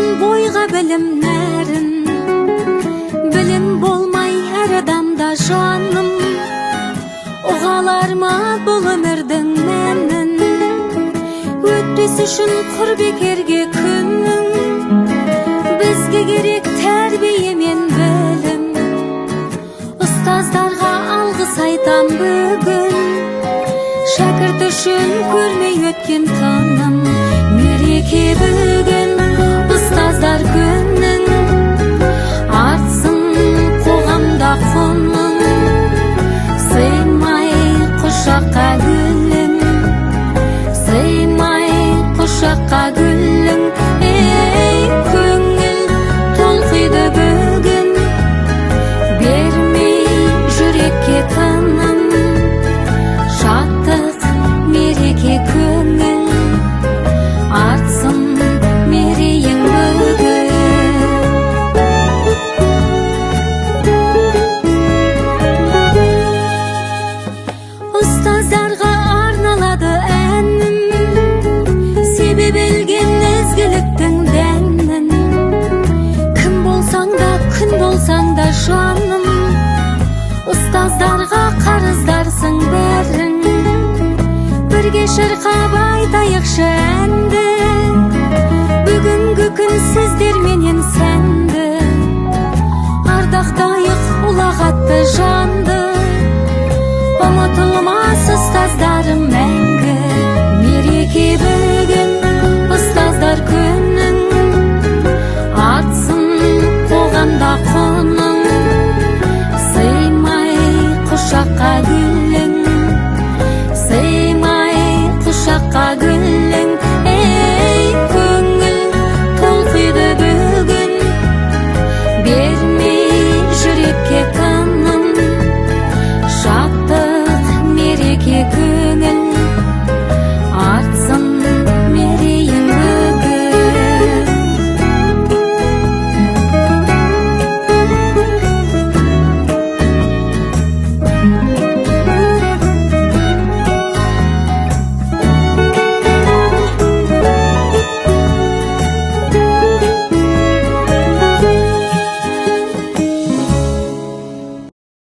Құйған бойға білім нәрін. Білім болмай әр адамда, жаным, ұға алар ма бұл өмірдің мәнін? Өтпес үшін құр бекерге күнің, бізге керек тәрбие мен білім. Ұстаздарға алғыс айтам бүгін, шәкірт үшін көрмей өткен тыным. Мереке бүгін, ұстаздар күнің. Артсын қоғамда құның, сыймай құшаққа гүлің, сыймай құшаққа гүлің. Ей, көңіл толқиды бүгін, бермей жүрекке тыным. Шаттық, мереке, көңіл, артсын мерейің бүгін. Ұстаздарға арналады әнім, себеп ілген ізгіліктің дәнін. Кім болсаң да, күн болсаң да, жаным, ұстаздарға қарыздарсың бәрің. Бірге шырқап айтайықшы.